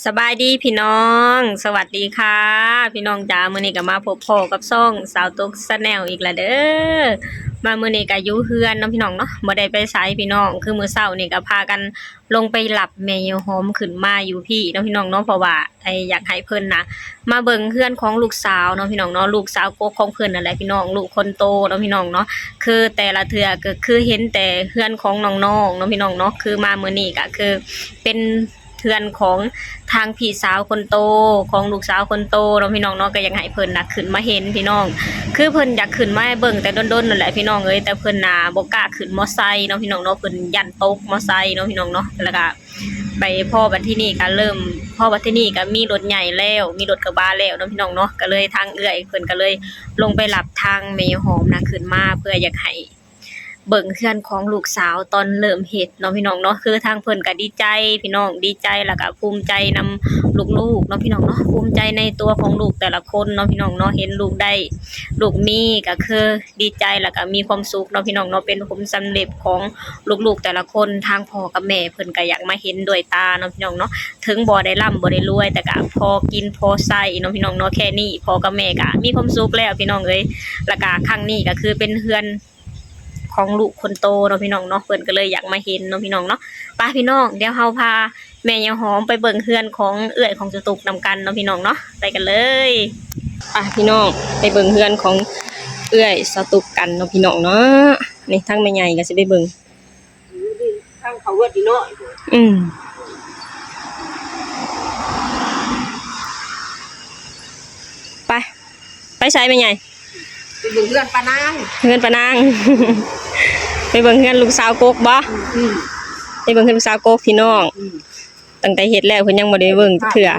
ສະບາຍດີພີ່ນ້ອງ ສະຫວັດດີຄ່ະພີ່ນ້ອງຈ້າ. ມື້ນີ້ກໍມາພົບພໍ້ກັບຊ່ອງສາວຕຸກ Channel ອີກແລ້ວເດີ. ມາມື້ນີ້ກໍຢູ່ເຮືອນເນາະພີ່ນ້ອງເນາະ ບໍ່ໄດ້ໄປໃສພີ່ນ້ອງ. ຄືມື້ເຊົ້ານີ້ກໍພາກັນລົງໄປຮັບແມ່ຍາຍຫອມຂຶ້ນມາຢູ່ພີ້ເນາະພີ່ນ້ອງເນາະ ເພາະວ່າ ໄອ້ ຢາກໃຫ້ເພິ່ນນະມາເບິ່ງເຮືອນຂອງລູກສາວເນາະພີ່ນ້ອງເນາະ ລູກສາວກົກຂອງເພິ່ນນັ້ນແຫຼະພີ່ນ້ອງ ລູກຄົນໂຕເນາະພີ່ນ້ອງເນາະ. ຄືແຕ່ລະເທື່ອກໍຄືເຫັນແຕ່ເຮືອນຂອງນ້ອງໆເນາະພີ່ນ້ອງເນາະ ຄືມາມື້ນີ້ກໍຄືເປັນເຮືອນຂອງທາງພີ່ສາວຄົນໂຕ ຂອງລູກສາວຄົນໂຕເນາະພີ່ນ້ອງເນາະ. ກໍຢາກໃຫ້ເພິ່ນນະຂຶ້ນມາເຫັນພີ່ນ້ອງ ຄືເພິ່ນຢາກຂຶ້ນມາເບິ່ງແຕ່ດົນໆນັ້ນແຫຼະພີ່ນ້ອງເອີຍ ແຕ່ເພິ່ນນະບໍ່ກ້າຂຶ້ນມໍໄຊເນາະພີ່ນ້ອງເນາະ ເພິ່ນຢ້ານຕົກມໍໄຊເນາະພີ່ນ້ອງເນາະ. ແລ້ວກໍ ໄປພໍ້ບັດທີນີ້ກໍເລີ່ມ ພໍ້ບັດທີນີ້ກໍມີລົດໃຫຍ່ແລ້ວ ມີລົດກະບະແລ້ວເນາະພີ່ນ້ອງເນາະ ກໍເລີຍທາງເອື້ອຍເພິ່ນກໍເລີຍລົງໄປຮັບທາງແມ່ຍາຍຫອມນະຂຶ້ນມາ ເພື່ອຢາກໃຫ້ເບິ່ງເຮືອນຂອງລູກສາວຕອນເລີ່ມເຮັດເນາະພີ່ນ້ອງເນາະ. ຄືທາງເພິ່ນກໍດີໃຈພີ່ນ້ອງ ດີໃຈ ແລ້ວກໍພູມໃຈນຳລູກໆເນາະພີ່ນ້ອງເນາະ ພູມໃຈໃນຕົວຂອງລູກແຕ່ລະຄົນເນາະພີ່ນ້ອງເນາະ ເຫັນລູກໄດ້ ລູກມີ ກໍຄື ດີໃຈ ແລ້ວກໍມີຄວາມສຸກເນາະພີ່ນ້ອງເນາະ ເປັນຜົນສຳເລັດຂອງລູກໆແຕ່ລະຄົນ. ທາງພໍ່ກັບແມ່ເພິ່ນກໍຢາກມາເຫັນດ້ວຍຕາເນາະພີ່ນ້ອງເນາະ ເຖິງບໍ່ໄດ້ລ່ຳບໍ່ໄດ້ລວຍ ແຕ່ກໍພໍກິນພໍໃຊ້ເນາະພີ່ນ້ອງເນາະ. ແຄ່ນີ້ພໍ່ກັບແມ່ກໍມີຄວາມສຸກແລ້ວພີ່ນ້ອງເອີຍ. ແລ້ວກໍຄັ້ງນີ້ກໍຄືເປັນເຮືອນຂອງລູກຄົນໂຕເນາະພີ່ນ້ອງເນາະ ເພິ່ນກໍເລີຍຢາກມາເຫັນເນາະພີ່ນ້ອງເນາະ. ໄປພີ່ນ້ອງ ດຽວເຮົາພາ ແມ່ຍາຍຫອມໄປເບິ່ງເຮືອນຂອງເອື້ອຍຂອງສາວຕຸກນຳກັນເນາະພີ່ນ້ອງເນາະ ໄປກັນເລີຍ. ໄປພີ່ນ້ອງ ໄປເບິ່ງເຮືອນຂອງເອື້ອຍສາວຕຸກກັນເນາະພີ່ນ້ອງເນາະ. ນີ້ທາງແມ່ໃຫຍ່ກໍຊິໄປເບິ່ງ ທາງເຂົ້າເຮືອນນີ້ເນາະ. ອືມ ໄປ ໄປໃສແມ່ໃຫຍ່? ໄປເບິ່ງເຮືອນປ້ານາງ ເຮືອນປ້ານາງ ໄປເບິ່ງເຮືອນລູກສາວກົກບໍ? ອືມ ໄປເບິ່ງເຮືອນລູກສາວກົກພີ່ນ້ອງ. ອືມ ຕັ້ງແຕ່ເຮັດແລ້ວເພິ່ນຍັງບໍ່ໄດ້ເບິ່ງຈັກເທື່ອ.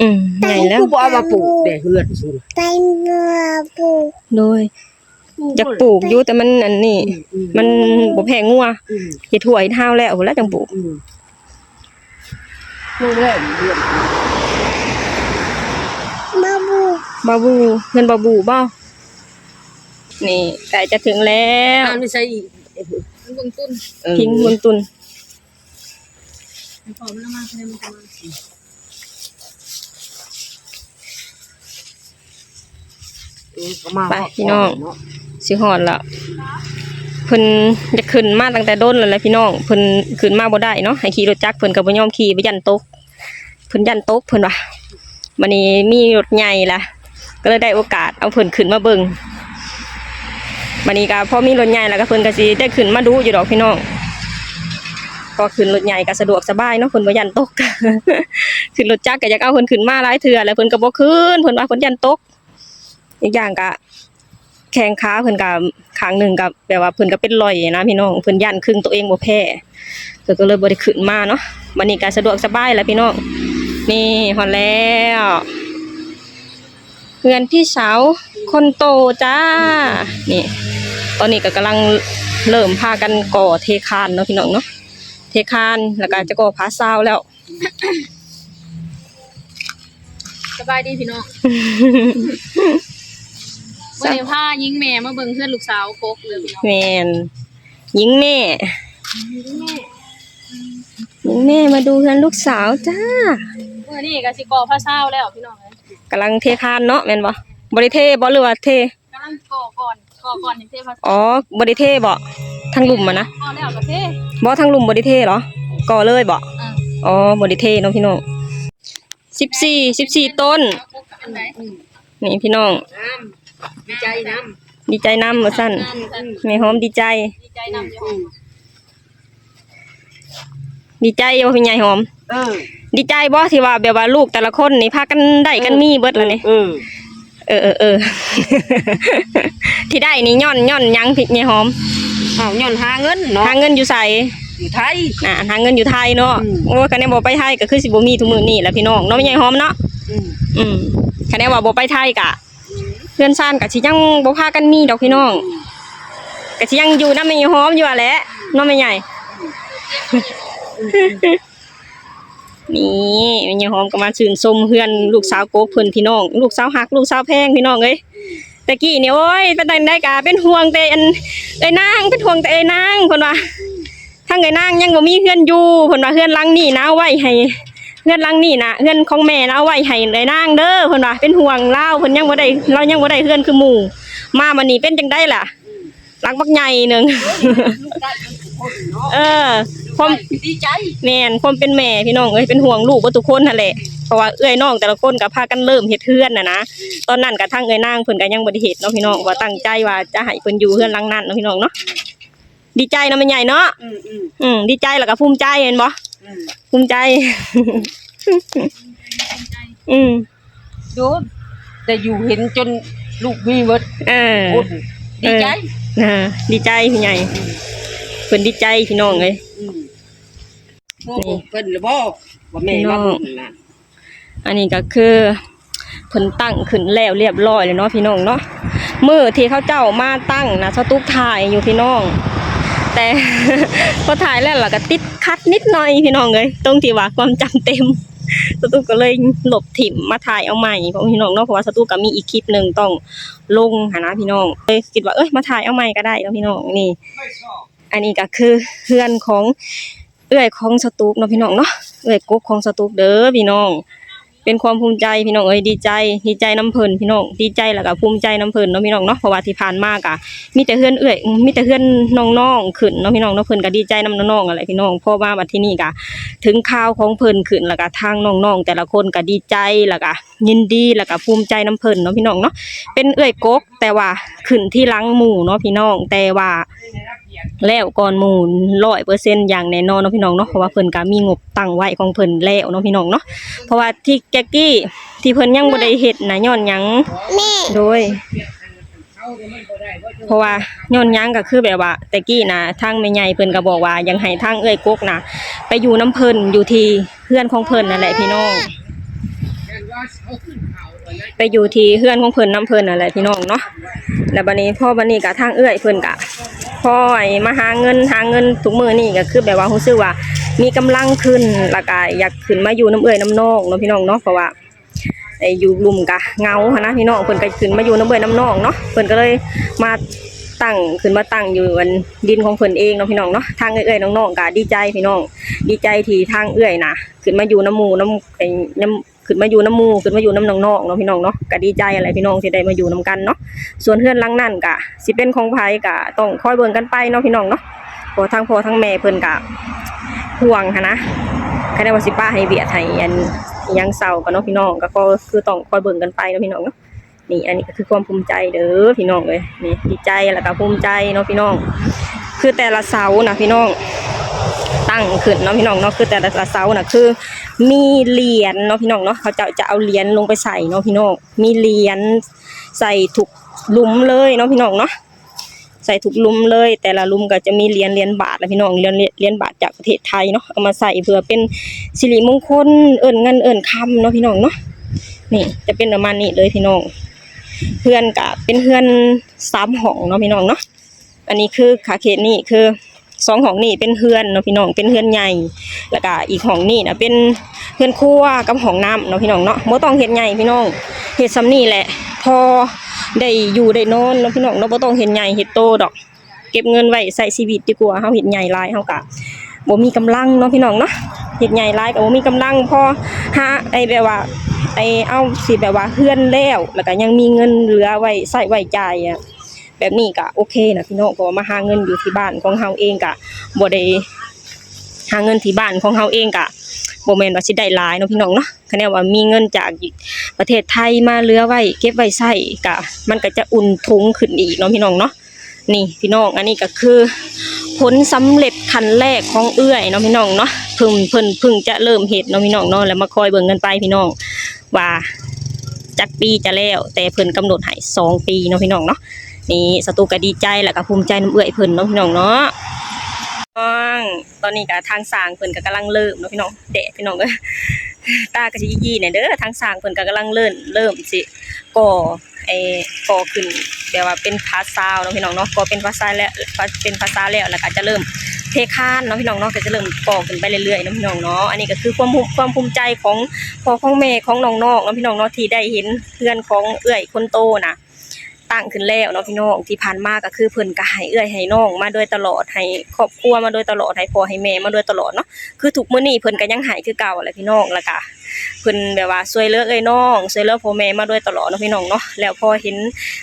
ອືມ ໃຫຍ່ແລ້ວ ຄືບໍ່ເອົາມາປູກແດ່ເຮືອນຊິ ໂດຍ ຢາກປູກຢູ່ ແຕ່ມັນອັນນີ້ ອືມ ມັນບໍ່ແພ້ງົວ ອືມ ເຮັດຮົ້ວເຮັດຮາວແລ້ວພຸ້ນລະຈັ່ງປູກ. ອືມ ເຮືອນ ບາບູ ບາບູ ເຮືອນບາບູບໍ? ນີ້ໃກ້ຈະເຖິງແລ້ວ ອ່ານໄປໃສອີກ? ເບິ່ງຕຸນ ເອີ ພິງເບິ່ງຕຸນ. ໄປພີ່ນ້ອງ ຊິຮອດແລ້ວ. ເພິ່ນຢາກຂຶ້ນມາຕັ້ງແຕ່ດົນແລ້ວແຫຼະພີ່ນ້ອງ ເພິ່ນຂຶ້ນມາບໍ່ໄດ້ເນາະ ໃຫ້ຂີ່ລົດຈັກ ເພິ່ນກໍບໍ່ຍອມຂີ່ ຢ້ານຕົກ ເພິ່ນຢ້ານຕົກເພິ່ນວ່າ. ບັດນີ້ມີລົດໃຫຍ່ລະ ກໍເລີຍໄດ້ໂອກາດເອົາເພິ່ນຂຶ້ນມາເບິ່ງ. ບັດນີ້ກໍພໍມີລົດໃຫຍ່ລະ ກໍເພິ່ນກໍຊິໄດ້ຂຶ້ນມາດຸຢູ່ດອກພີ່ນ້ອງ ເພາະຂຶ້ນລົດໃຫຍ່ກໍສະດວກສະບາຍເນາະ ເພິ່ນບໍ່ຢ້ານຕົກ ຂຶ້ນລົດຈັກກໍຢາກເອົາເພິ່ນຂຶ້ນມາຫຼາຍເທື່ອ ແລ້ວເພິ່ນກໍບໍ່ຂຶ້ນ ເພິ່ນວ່າເພິ່ນຢ້ານຕົກ. ອີກຢ່າງກໍ ແຂ້ງຂາເພິ່ນກໍຂ້າງໜຶ່ງກໍແບບວ່າເພິ່ນກໍເປັນລອຍນະພີ່ນ້ອງ ເພິ່ນຢ້ານຄຶ່ງໂຕເອງບໍ່ແພ້ ເພິ່ນກໍເລີຍບໍ່ໄດ້ຂຶ້ນມາເນາະ. ບັດນີ້ກໍສະດວກສະບາຍແລ້ວພີ່ນ້ອງ. ນີ້ຮອດແລ້ວ ເຮືອນພີ່ສາວຄົນໂຕຈ້າ. ນີ້ ຕອນນີ້ກໍກຳລັງເລີ່ມພາກັນກໍ່ເທຄານເນາະພີ່ນ້ອງເນາະ ເທຄານ ແລ້ວກໍຈະກໍ່ຝາຊາວແລ້ວ. ສະບາຍດີພີ່ນ້ອງ ມື້ນີ້ພາຍິງແມ່ມາເບິ່ງເຮືອນລູກສາວກົກເດີພີ່ນ້ອງ. ແມ່ນ ຍິງແມ່ ຍິງແມ່ ຍິງແມ່ມາດູເຮືອນລູກສາວຈ້າ. ມື້ນີ້ກໍຊິກໍ່ຝາຊາວແລ້ວພີ່ນ້ອງເອີຍ ກຳລັງເທຄານເນາະ ແມ່ນບໍ່? ບໍ່ໄດ້ເທບໍ່ ຫຼືວ່າເທ? ກຳລັງກໍ່ກ່ອນ ກໍ່ກ່ອນຈັ່ງເທພາສາ. ອໍ ບໍ່ໄດ້ເທບໍ? ທາງລຸ່ມຫັ້ນນະ ກໍ່ແລ້ວກໍເທ. ບໍ່ ທາງລຸ່ມບໍ່ໄດ້ເທເຫລອ? ກໍ່ເລີຍບໍ? ເອີ ອໍ ບໍ່ໄດ້ເທເນາະພີ່ນ້ອງ. ສິບສີ່ ສິບສີ່ຕົ້ນ ອັນໃດ? ນີ້ພີ່ນ້ອງ ງາມ ດີໃຈນຳ ດີໃຈນຳວ່າຊັ້ນ ງາມວ່າຊັ້ນ ແມ່ຫອມດີໃຈ ດີໃຈນຳຢູ່. ອືມ ດີໃຈບໍ່ ແມ່ໃຫຍ່ຫອມ? ເອີ ດີໃຈບໍ່ ທີ່ວ່າແບບວ່າລູກແຕ່ລະຄົນນີ້ພາກັນໄດ້ກັນ ເອີ ມີເບິດແລ້ວນີ້? ເອີ ເອີ ເອີ ເອີ ເອີ ທີ່ໄດ້ນີ້ຍ້ອນ ຍ້ອນຫຍັງພີ່ໃຫຍ່ຫອມ? ອ້າວ ຍ້ອນຫາເງິນເນາະ. ຫາເງິນຢູ່ໃສ? ຢູ່ໄທ. ອ່າ ຫາເງິນຢູ່ໄທເນາະ. ອືມ ໂອ້ຍ ຄັນແນວບໍ່ໄປໄທກໍຄືຊິບໍ່ມີທຸກມື້ນີ້ແຫຼະພີ່ນ້ອງເນາະ ແມ່ໃຫຍ່ຫອມເນາະ. ອືມ ອືມ ຄັນແນວວ່າບໍ່ໄປໄທກະ ເຮືອນຊານກໍຊິຍັງບໍ່ພາກັນມີດອກພີ່ນ້ອງ ກໍຊິຍັງຢູ່ນຳແມ່ຍາຍຫອມຢູ່ຫັ້ນແຫຼະເນາະແມ່ໃຫຍ່. ນີ້ແມ່ຍາຍຫອມກໍມາຊື່ນຊົມເຮືອນລູກສາວກົກເພິ່ນພີ່ນ້ອງ ລູກສາວຮັກ ລູກສາວແພງພີ່ນ້ອງເອີຍ. ແຕ່ກີ້ນີ້ ໂອ້ຍ ໄປທາງໃດກໍເປັນຫ່ວງແຕ່ອັນເອື້ອຍນາງ ເປັນຫ່ວງແຕ່ເອື້ອຍນາງ ເພິ່ນວ່າ ທາງເອື້ອຍນາງຍັງບໍ່ມີເຮືອນຢູ່ ເພິ່ນວ່າເຮືອນຫຼັງນີ້ນະ ເອົາໄວ້ໃຫ້ ເຮືອນຫຼັງນີ້ນະ ເຮືອນຂອງແມ່ລາວເອົາໄວ້ໃຫ້ເອື້ອຍນາງເດີ ເພິ່ນວ່າເປັນຫ່ວງລາວ ເພິ່ນຍັງບໍ່ໄດ້ ລາວຍັງບໍ່ໄດ້ເຮືອນຄືໝູ່ ມາບັດນີ້ເປັນຈັ່ງໃດລະ ຫຼັງບັກໃຫຍ່ໜຶ່ງ. ເອີ ຄວາມ ດີໃຈ ແມ່ນ ຄວາມເປັນແມ່ພີ່ນ້ອງເອີຍ ເປັນຫ່ວງລູກເບິດທຸກຄົນຫັ້ນແຫຼະ ເພາະວ່າເອື້ອຍນ້ອງແຕ່ລະຄົນກໍພາກັນເລີ່ມເຮັດເຮືອນຫັ້ນນະ. ຕອນນັ້ນກໍທາງເອື້ອຍນາງເພິ່ນກໍຍັງບໍ່ໄດ້ເຮັດເນາະພີ່ນ້ອງ ວ່າຕັ້ງໃຈວ່າຈະໃຫ້ເພິ່ນຢູ່ເຮືອນຫຼັງນັ້ນເນາະພີ່ນ້ອງເນາະ. ດີໃຈເນາະແມ່ໃຫຍ່ເນາະ. ອືມໆ ອືມ ດີໃຈແລ້ວກໍພູມໃຈແມ່ນບໍ່? ອືມ ພູມໃຈ. ອືມ ໂດນ ແຕ່ຢູ່ເຫັນຈົນລູກມີເບິດ. ເອີ ໂອ້ ດີໃຈ. ເອີ ດີໃຈຜູ້ໃຫຍ່ ອືມ ເພິ່ນດີໃຈພີ່ນ້ອງເອີຍ. ອືມ ໂອ້ ນີ້ ເພິ່ນລະບໍ່ ວ່າແມ່ມາບຸນນະ. ອັນນີ້ກໍຄືເພິ່ນຕັ້ງຂຶ້ນແລ້ວລຽບຮ້ອຍແລ້ວເນາະພີ່ນ້ອງເນາະ. ມື້ທີ່ເຂົາເຈົ້າມາຕັ້ງນະ ສະຕຸກຖ່າຍຢູ່ພີ່ນ້ອງ ແຕ່ ພໍຖ່າຍແລ້ວລະກໍຕິດຂັດນິດໜ້ອຍພີ່ນ້ອງເອີຍ ຕົງທີ່ວ່າຄວາມຈຳເຕັມ ສະຕຸກກໍເລີຍລົບຖິ້ມມາຖ່າຍເອົາໃໝ່ພີ່ນ້ອງເນາະ. ເພາະວ່າສະຕຸກກໍມີອີກຄລິບໜຶ່ງຕ້ອງລົງຫັ້ນນະພີ່ນ້ອງ ເລີຍຄິດວ່າ ເອີຍ ມາຖ່າຍເອົາໃໝ່ກໍໄດ້ເນາະພີ່ນ້ອງ. ນີ້ ອັນນີ້ກໍຄືເຮືອນຂອງເອື້ອຍຂອງສະຕຸກເນາະພີ່ນ້ອງເນາະ ເອື້ອຍກົກຂອງສະຕຸກເດີພີ່ນ້ອງ. ເປັນຄວາມພູມໃຈພີ່ນ້ອງເອີຍ ດີໃຈ ດີໃຈນຳເພິ່ນພີ່ນ້ອງ ດີໃຈແລ້ວກໍພູມໃຈນຳເພິ່ນເນາະພີ່ນ້ອງເນາະ. ເພາະວ່າທີ່ຜ່ານມາກໍມີແຕ່ເຮືອນເອື້ອຍ ມີແຕ່ເຮືອນນ້ອງໆຂຶ້ນເນາະພີ່ນ້ອຫັ້ນແຫຼະ ເພິ່ນກໍດີໃຈນຳນ້ອງໆຫັ້ນແຫຼະພີ່ນ້ອງ. ພໍມາບັດທີນີ້ກໍເຖິງຄາວຂອງເພິ່ນຂຶ້ນ ແລ້ວກໍທາງນ້ອງໆແຕ່ລະຄົນກໍດີໃຈ ແລ້ວກໍຍິນດີ ແລ້ວກໍພູມໃຈນຳເພິ່ນເນາະພີ່ນ້ອງເນາະ. ເປັນເອື້ອຍກົກ ແຕ່ວ່າຂຶ້ນທີຫຼັງໝູ່ເນາະພີ່ນ້ອງ ແຕ່ວ່າແລ້ວກ່ອນໝູ່ຮ້ອຍເປີເຊັນຢ່າງແນ່ນອນເນາະພີ່ນ້ອງເນາະ. ເພາະວ່າເພິ່ນກໍມີງົບຕັ້ງໄວ້ຂອງເພິ່ນແລ້ວເນາະພີ່ນ້ອງເນາະ. ເພາະວ່າທີ່ແຈກກີ້ທີ່ເພິ່ນຍັງບໍ່ໄດ້ເຮັດນະ ຍ້ອນຫຍັງ? ແມ່ ໂດຍ ເພາະວ່າຍ້ອນຫຍັງ ກໍຄືແບບວ່າແຕ່ກີ້ນະ ທາງແມ່ໃຫຍ່ເພິ່ນກໍບອກວ່າຢາກໃຫ້ທາງເອື້ອຍກົກນະ ໄປຢູ່ນຳເພິ່ນ ຢູ່ທີ່ເຮືອນຂອງເພິ່ນນັ້ນແຫຼະພີ່ນ້ອງ ໄປຢູ່ທີ່ເຮືອນຂອງເພິ່ນນຳເພິ່ນນັ້ນແຫຼະພີ່ນ້ອງເນາະ. ແລ້ວບັດນີ້ ພໍບັດນີ້ກະທາງເອື້ອຍເພິ່ນກະ ພໍໃຫ້ມາຫາເງິນ ຫາເງິນທຸກມື້ນີ້ ກໍຄືແບບວ່າຮູ້ສຶກວ່າມີກຳລັງຂຶ້ນ ແລ້ວກະຢາກຂຶ້ນມາຢູ່ນຳເອື້ອຍນຳນ້ອງເນາະພີ່ນ້ອງເນາະ. ເພາະວ່າໄດ້ຢູ່ລຸ່ມກະເຫງົາຫັ້ນນະພີ່ນ້ອງ ເພິ່ນກະຂຶ້ນມາຢູ່ນຳເອື້ອຍນຳນ້ອງເນາະ ເພິ່ນກໍເລີຍມາຕັ້ງ ຂຶ້ນມາຕັ້ງຢູ່ອັນດິນຂອງເພິ່ນເອງເນາະພີ່ນ້ອງເນາະ. ທາງເອື້ອຍໆນ້ອງໆກະດີໃຈພີ່ນ້ອງ ດີໃຈທີ່ທາງເອື້ອຍນະ ຂຶ້ນມາຢູ່ນຳໝູ່ນຳ ໄອ້ ນຳ ຂຶ້ນມາຢູ່ນຳໝູ່ ຂຶ້ນມາຢູ່ນຳນ້ອງໆເນາະພີ່ນ້ອງເນາະ. ກະດີໃຈຫັ້ນແຫຼະພີ່ນ້ອງທີ່ໄດ້ມາຢູ່ນຳກັນເນາະ. ສ່ວນເຮືອນຫຼັງນັ້ນກະຊິເປັນຂອງໃຜກະຕ້ອງຄອຍເບິ່ງກັນໄປເນາະພີ່ນ້ອງເນາະ. ເພາະທາງພໍ່ທາງແມ່ເພິ່ນກະຫ່ວງຫັ້ນນະ ຄັນແນວວ່າຊິປະໃຫ້ວຽກໃຫ້ອັນ ອີ່ຫຍັງເຊົ່າກໍເນາະພີ່ນ້ອງ ກໍ ກໍຄືຕ້ອງຄອຍເບິ່ງກັນໄປເນາະພີ່ນ້ອງເນາະ. ນີ້ ອັນນີ້ກໍຄືຄວາມພູມໃຈເດີພີ່ນ້ອງເອີຍ ນີ້ ດີໃຈແລ້ວກໍພູມໃຈເນາະພີ່ນ້ອງ. ຄືແຕ່ລະເສົານະພີ່ນ້ອງ ຕັ້ງຂຶ້ນເນາະພີ່ນ້ອງເນາະ ຄືແຕ່ລະເສົານະ ຄືມີຫຼຽນເນາະພີ່ນ້ອງເນາະ ເຂົາເຈົ້າຈະເອົາຫຼຽນລົງໄປໃສ່ເນາະພີ່ນ້ອງ. ມີຫຼຽນໃສ່ທຸກຫຼຸມເລີຍເນາະພີ່ນ້ອງເນາະ ໃສ່ທຸກຫຼຸມເລີຍ. ແຕ່ລະຫຼຸມກໍຈະມີຫຼຽນ ຫຼຽນບາດນະພີ່ນ້ອງ ຫຼຽນ ຫຼຽນບາດຈາກປະເທດໄທເນາະ ເອົາມາໃສ່ເພື່ອເປັນສິລິມົງຄົນ ເອີ້ນເງິນເອີ້ນຄຳເນາະພີ່ນ້ອງເນາະ. ນີ້ຈະເປັນປະມານນີ້ເລີຍພີ່ນ້ອງ. ເຮືອນກະເປັນເຮືອນສາມຫ້ອງເນາະພີ່ນ້ອງເນາະ. ອັນນີ້ຄືຂາເຂດນີ້ຄືສອງຫ້ອງນີ້ເປັນເຮືອນເນາະພີ່ນ້ອງ ເປັນເຮືອນໃຫຍ່ ແລ້ວກະອີກຫ້ອງນີ້ນະເປັນເຮືອນຄົວກັບຫ້ອງນ້ຳເນາະພີ່ນ້ອງເນາະ. ບໍ່ຕ້ອງເຮັດໃຫຍ່ພີ່ນ້ອງ ເຮັດສ່ຳນີ້ແຫຼະ ພໍໄດ້ຢູ່ໄດ້ນອນເນາະພີ່ນ້ອງເນາະ ບໍ່ຕ້ອງເຮັດໃຫຍ່ເຮັດໂຕດອກ. ເກັບເງິນໄວ້ໃຊ້ຊີວິດດີກວ່າ ເຮົາເຮັດໃຫຍ່ຫຼາຍເຮົາກະບໍ່ມີກຳລັງເນາະພີ່ນ້ອງເນາະ ເຮັດໃຫຍ່ຫຼາຍກໍບໍ່ມີກຳລັງ ພໍຫາໄອ້ແບບວ່າໄອ້ເອົາ ຊິແບບວ່າເຮືອນແລ້ວ ແລ້ວກະຍັງມີເງິນເຫຼືອໄວ້ໃຊ້ໄວ້ຈ່າຍ ແບບນີ້ກະໂອເຄນະພີ່ນ້ອງ. ເພາະວ່າມາຫາເງິນຢູ່ທີ່ບ້ານຂອງເຮົາເອງກະບໍ່ໄດ້ ຫາເງິນທີ່ບ້ານຂອງເຮົາເອງກະບໍ່ແມ່ນວ່າຊິໄດ້ຫຼາຍເນາະພີ່ນ້ອງເນາະ. ຄັນແນວວ່າມີເງິນຈາກປະເທດໄທມາເຫຼືອໄວ້ເກັບໄວ້ໃຊ້ກະ ມັນກະຈະອຸ່ນທຸງຂຶ້ນອີກເນາະພີ່ນ້ອງເນາະ. ນີ້ພີ່ນ້ອງ ອັນນີ້ກໍຄືຜົນສຳເລັດຂັ້ນແລກຂອງເອື້ອຍເນາະພີ່ນ້ອງເນາະ ເພິ່ງ ເພິ່ນເພິ່ງຈະເລີ່ມເຮັດເນາະພີ່ນ້ອງເນາະ. ແລ້ວມາຄອຍເບິ່ງກັນໄປພີ່ນ້ອງວ່າຈັກປີຈະແລ້ວ ແຕ່ເພິ່ນກຳນົດໃຫ້ສອງປີເນາະພີ່ນ້ອງເນາະ. ນີ້ສະຕູກໍດີໃຈ ແລ້ວກໍພູມໃຈນຳເອື້ອຍເພິ່ນເນາະພີ່ນ້ອງເນາະ. ຕອນນີ້ກໍທາງຊ່າງເພິ່ນກໍກຳລັງເລີ່ມເນາະພີ່ນ້ອງ ແດດພີ່ນ້ອງເອີຍ ຕາກໍຊິຢີ່ໆແດ່ເດີ. ທາງຊ່າງເພິ່ນກໍກຳລັງເລີ່ມ ເລີ່ມຊິກໍ່ ເອີ ກໍ່ຂຶ້ນແບບວ່າເປັນຟາຊາວເນາະພີ່ນ້ອງເນາະ ກໍ່ເປັນຟາຊາແລ້ວ ເປັນຟາຊາແລ້ວ ແລ້ວກໍຈະເລີ່ມເທຄານເນາະພີ່ນ້ອງເນາະ ກໍຈະເລີ່ມກໍ່ຂຶ້ນໄປເລື້ອຍໆເນາະພີ່ນ້ອງເນາະ. ອັນນີ້ກໍຄືຄວາມ ຄວາມພູມໃຈຂອງພໍ່ຂອງແມ່ຂອງນ້ອງໆເນາະພີ່ນ້ອງເນາະ ທີ່ໄດ້ເຫັນເຮືອນຂອງເອື້ອຍຄົນໂຕນະ ຕັ້ງຂຶ້ນແລ້ວເນາະພີ່ນ້ອງ. ທີ່ຜ່ານມາກໍຄືເພິ່ນກໍໃຫ້ເອື້ອຍໃຫ້ນ້ອງມາໂດຍຕະຫຼອດ ໃຫ້ຄອບຄົວມາໂດຍຕະຫຼອດ ໃຫ້ພໍ່ໃຫ້ແມ່ມາໂດຍຕະຫຼອດເນາະ. ຄືທຸກມື້ນີ້ເພິ່ນກໍຍັງໃຫ້ຄືເກົ່າແຫຼະພີ່ນ້ອງ. ແລ້ວກໍເພິ່ນແບບວ່າຊ່ວຍເຫຼືອເອື້ອຍນ້ອງ ຊ່ວຍເຫຼືອພໍ່ແມ່ມາໂດຍຕະຫຼອດເນາະພີ່ນ້ອງເນາະ. ແລ້ວພໍເຫັນ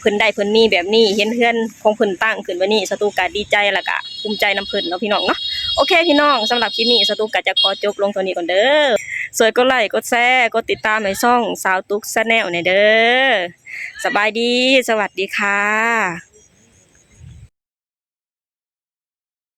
ເພິ່ນໄດ້ເພິ່ນມີແບບນີ້ ເຫັນເຮືອນຂອງເພິ່ນຕັ້ງຂຶ້ນແບບນີ້ ສາວຕຸກກໍດີໃຈ ແລ້ວກໍພູມໃຈນຳເພິ່ນເນາະພີ່ນ້ອງເນາະ. ໂອເຄພີ່ນ້ອງ ສຳລັບຄລິບນີ້ ສາວຕຸກກໍຈະຂໍຈົບລົງເທົ່ານີ້ກ່ອນເດີ. ຊ່ວຍກົດໄລ ກົດແຊ ກົດຕິດຕາມໃຫ້ຊ່ອງສາວຕຸກ Channel ແດ່ເດີ. ສະບາຍດີ ສະຫວັດດີຄ່ະ.